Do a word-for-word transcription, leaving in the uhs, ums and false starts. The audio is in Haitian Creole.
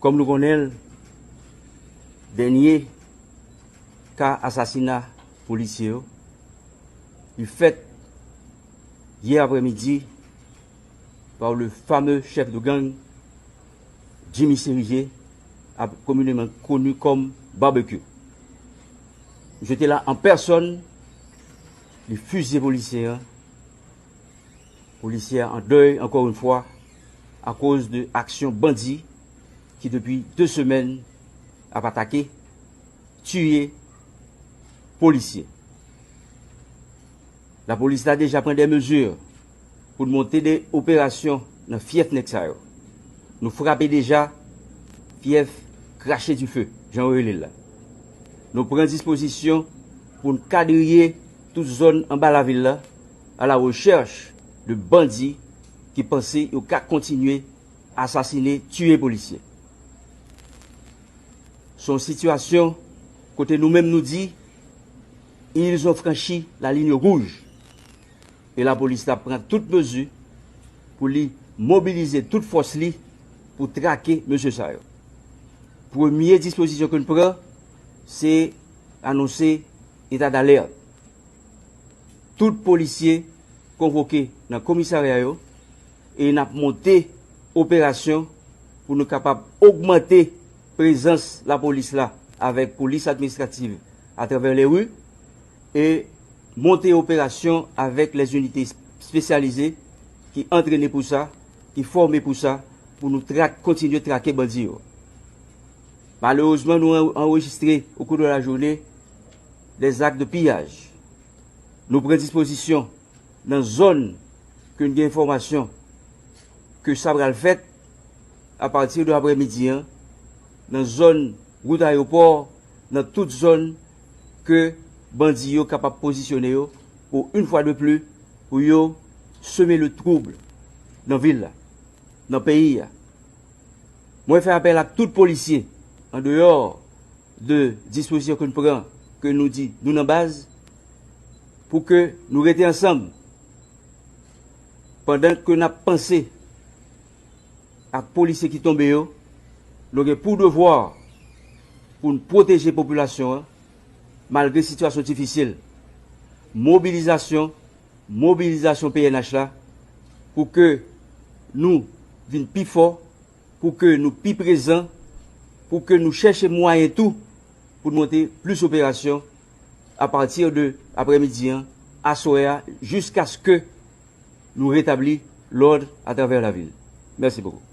Kòm nou konnen l, dènye ka asasina polisye yo, li fèt yè aprèmidi par le fameux chef de gang, Jimmy Serizier, communément connu comme Barbecue. Misye te la an pèsòn, li fizye polisye a. Polisye a an dèy, encore une fois, akoz de aksyon bandi ki depi de semèn ap atake, tiye polisye. Lapolis la deja pran de mezi pou n monte de operasyon nan fyèf nèg sa yo. Nou frape deja fyèf Krache Dife, jan yo rele l la. Nou pran dispozisyon pou n kadriye tout zòn anba lavil la, à la recherche de bandi ki panse yo ka kontinye asasine, tiye polisye. Se yon sitiyasyon kote nou menm nou di, ils ont franchi la ligne rouge. E lapolis la pran tout mezi pou li mobilize tout fòs li pou trake mesye sa yo. Premye dispozisyon ke n pran, se anonse eta dalèt. Tout polisye konvoke nan komisarya yo e n ap monte operasyon pou nou kapab ogmante prezans lapolis la avèk polis administrativ atravè lè ri e monte operasyon avèk lèzinite espesyalize ki antrene pou sa, ki fòme pou sa, pou nou trak, kontinye trake bandi yo. Malerezman, nou an- anrejistre au cours de la journée des actes de pillage. Nou pran dispozisyon nan zòn ke n gen enfòmasyon ke sa pral fèt apati de aprèmidi an, nan zòn wout ayewopò, nan tout zòn ke bandi yo kapab pozisyone yo pou une fois de plus pou yo seme le trouble nan vil la, nan peyi a. Mwen fè apèl ak tout polisye, an deyò de dispozisyon ke n pran, ke nou di nou nan baz, pou ke nou rete ansanm. Pandan ke n ap panse ak polisye ki tonbe yo, nou gen pou devwa pou n pwoteje popilasyon an, malgre sitiyasyon difisil. Mobilizasyon, mobilizasyon P N H la, pou ke nou vin pi fò, pou ke nou pi prezan, pou ke nou chèche mwayen tou pou n monte plis operasyon apati de aprèmidi an, aswè a, jiskaske nou retabli lòd atravè lavil. Mèsi bokou.